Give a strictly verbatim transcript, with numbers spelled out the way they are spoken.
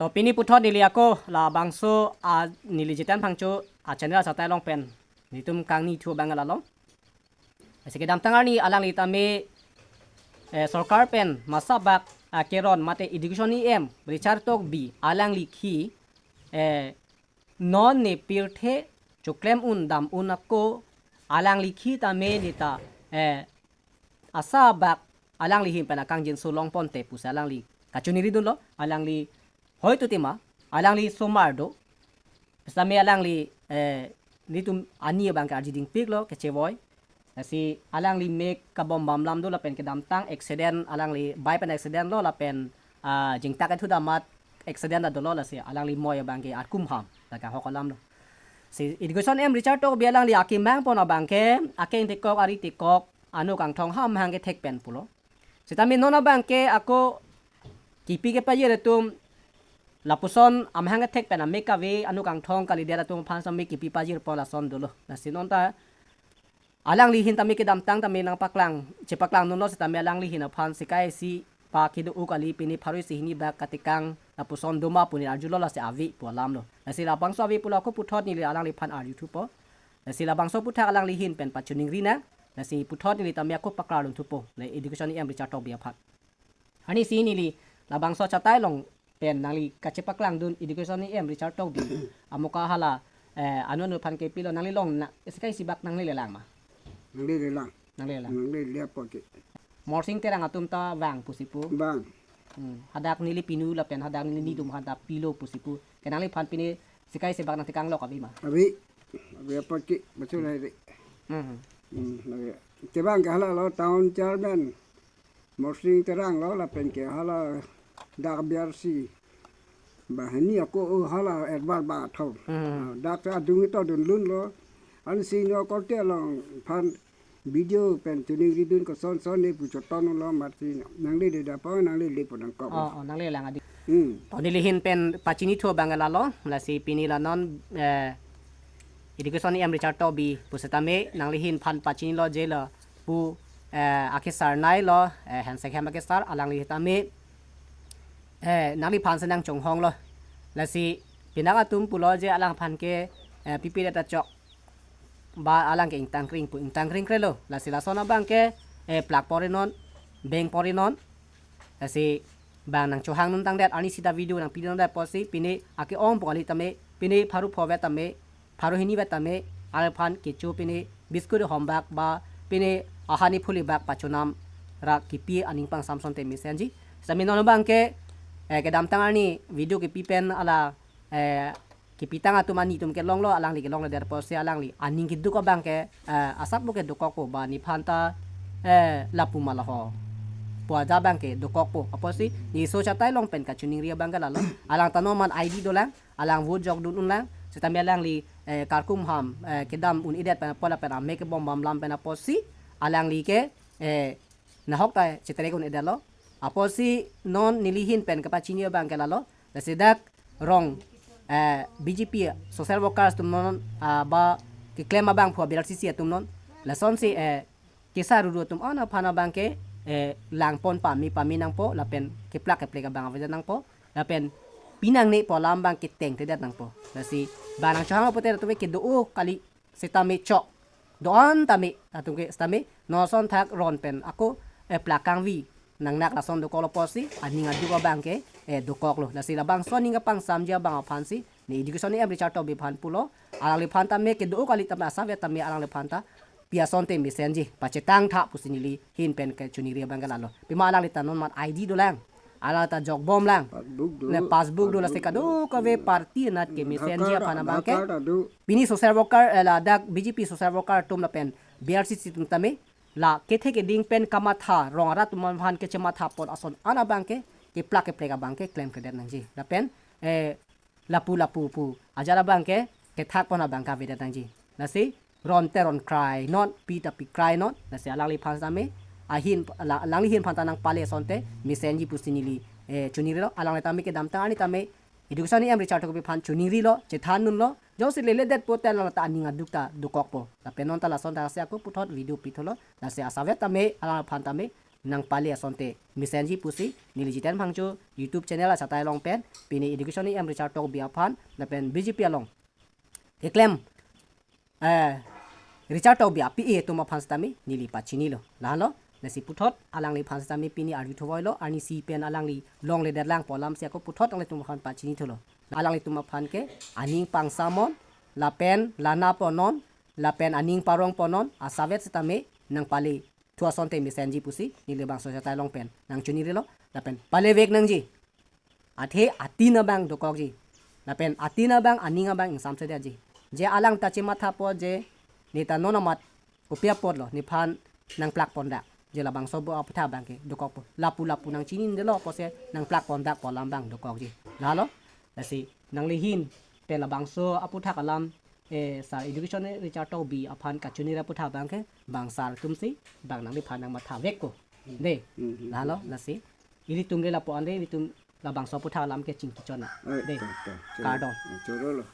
To pini puthot neli ako labangso a neli Jiten Phangcho a channel asatai along pen netum kangnithu abang lalo. Lasi kedamtang arni alangli tame, eh, sorkar pen masabak akeron mate Education E M Richard Tokbi alangli khi, eh, non ne pirthe choklem un dam un ako alangli khi tame neta, eh, asabak alangli ahin pen akangjinso longponte pusi alangli kachoningri dunlo. Alangli hoito tema alangli somar do. Sitame alangli, eh, netum ani abang ke arjidingpiklo kechevoi. Lasi alangli mek kabom bam lam do lapen kedamtang accident alangli bike pen accident lo lapen, ah, jingtak ethu damat accident ta dolo lasi alangli moi abang ke arkum ham la kanghok alam lo. Si Education E M Richard Tokbi alangli akemang pon abang ke akeng tekok ari tekok ano kangthong ham hang kethek pen pulo. Sitame non abang ke ako kipi kepajir atum lapuson amahang kethek pen amek kave ano kangthong kalidet atum aphan sitame kipi pajir pon lason dolo. Lasi non ta alangli ahin tame kedamtang tame nangpaklang, chepaklang dunlo sitame alangli ahin aphan sikai isi pa kedo-o kali pini pharo isi hini bak katikang lapuson doma pu ne arjulo lasi ave pu alam lo. Lasi labangso ave pulo ako puthot neli alangliphan arjuthupo. Lasi labangso aputhak alangli ahin pen pachoningri nang. Lasi puthot neli tame ako paklar lun thupo le Education E M Richard Tokbi aphan. Arnisi neli labangso asatai along pen nangli kachepaklang dun Education E M Richard Tokbi amuka hala, eh, anu anu aphan kepilo, nangli along na sikai isi bak nanglele lang ma? Nanglele lang. Nanglele lang. Nanglele apot ke. Morsing Terang atum ta vang pusi pu. Vang. Hmm. Hadak neli pinu lapen hadak neli nitum aphan ta pilo pusi pu. Ke nangliphan pini sikai isi bak nangtekang lok ave ma? Ave. Ave apot ke, machu lai ave. Hmm. Hmm, ave. Tebang ke hala lo town chairman Morsing Terang lo lapen ke hala dak B R C banghini ako, oh, hala erbar ba thau. Hmm. Ah, dak ta adung ito dunlunlo. Ansi no korte alongphan video pen choningri dun koson son ne pu choton lo, mati nanglele da pa nanglele pu nangkok. Oh, oh, nanglele lang adi. Hmm. To neli ahin pen pachinithu abang lalo, lasi pini la non, eh, Education E M Richard Tokbi pusitame nangli ahin aphan pachinilo je lo pu, eh, akesar nei lo, eh, Hensek Hem akesar alangli tame, eh, nangliphan si nangchonghong lo. Lasi pinak atum pulo je alangphan ke, eh, pipi data chok ba alang ke ingtangkring pu ingtangkring krelo. Lasi lason abang ke, eh, plak pori non, beng pori non. Lasi bang nangchohang nun tangdet, arnisi ta video nangpi nun tangdet apotsi pini ake-ong pu kali tame, pini pharo pho vet tame, pharo hini vet tame, alangphan kecho pini biscuit hom bak ba pini ahani phuli bak pachonam ra kipi aning pangsam asonte mesenji. Sitame non abang ke, eh, kedamtang arni video kipi pen ala, eh, kipitang atum ani atum kelonglo, alangli kelongledet apotsi alangli aning keduk abang ke, eh, asap bo ke dokokpo ba nephan ta, eh, lapu ma laho pu aja abang ke dokokpo. Apotsi ne laso asatai along pen kachoningri abang ke lalo. Alang ta non man I D dolang, alang vote jok dun unlang. Sitame alangli, eh, karkum ham, eh, kedam un-edet pen apot lapen amek kebom bam lam pen apotsi alangli ke, eh, nahok ta cheterek un-edetlo. Apotsi non neli ahin pen kapachini abang ke lalo. Lasi dak rong, eh, B J P social workers atum non, ah, ba keklem abangphu B R C C atum non lasonsi, eh, kesa ruru atum an aphan abang ke, eh, langpon pame pame nangpo lapen keplak keplek abang avedet nangpo lapen pinangne pu alam abang ke tengtedet nangpo. Lasi bang nangchohang pulote atum ke do-o kali sitame chok do-an tame atum ke sitame non ason thak ron pen ako, eh, plak kangvi nangnak lason dokoklo apotsi aning aduk abang ke, eh, dokoklo. Lasi labangso aning kapangsamji abang aphansi ne Education E M Richard Tokbi aphan pulo, alangliphan tame kedo-o kali tame asap vet tame alangliphan ta pi asonte mesenji pachetang tha pusi neli ahin pen kachoningri abang ke lalo. Pima alangli ta non mat I D dolang, alangli ta jokbom lang. Passbook do. Ne passbook do, lasi passbook kadokave do. Party anat ke mesenji Aadhaar, aphan abang ke. Aadhaar card do. Pini social worker, eh, ladak B J P social worker atum lapen B R C C atum tame la kethe keding pen kamatha rong arat atum aphan kechematha pon ason an abang ke keplak keplek abang ke klemkledet nangji. Lapen, eh, lapu lapu pu ajat abang ke kethak pon abang ke avedet nangji. Lasi ron te ron krai non, pi ta pi krai non. Lasi alangliphan tame ahin la, alangli ahin aphan ta nangpale asonte mesenji pusi neli, eh, choningrilo. Alangli tame kedamtang arni tame Education E M Richard Tokbi aphan choningrilo, chethan dunlo. Jongsi leledet pulote alang ta aning aduk ta dokokpo. Lapen non ta lason ta si ako puthot video pitholo. Lasi asap vet tame alangphan tame nangpale asonte mesenji pusi neli Jiten Phangcho YouTube channel achatai along pen pini Education E M Richard Tokbi aphan lapen B J P along keklem, eh, Richard Tokbi api-e atum aphan sitame neli pachinilo. Lahelo, lasi puthot alangliphan sitame pini arjuthu voilo, arnisi pen alangli longledet lang pu alam si ako puthot alanglitum aphan pachinithulo. Alanglitum aphan ke aning pangsamon, lapen lana ponnon, lapen aning parong ponnon, asavet sitame nangpale thu asonte mesenji pusi neli labangso achatai along pen nangchinirilo, lapen palevek nangji. Athe atin abang dokokji. Lapen atin abang aning abang ingsamsedetji. Je alang ta chemathapo je neta non amat kopi apotlo nephan nangplak pondak. Je labangso pu aputhak abang ke dokokpo. Lapu lapu nangchinidetlo pusi nangplak pondak pu alam abang dokokji. Lahelo, lasi nanglihin pen labangso aputhak alam, eh, Sir Education Richard Tokbi aphan kachinir aputhak abang ke bang sar atumsi bang nangliphan nangmathawekpo. De, Mhm. Lahelo, lasi ilitum le lapu-an de, ilitum labangso aputhak alam ke chingki chon. Ai, de, to, to, choro. Kardom. Chorolo.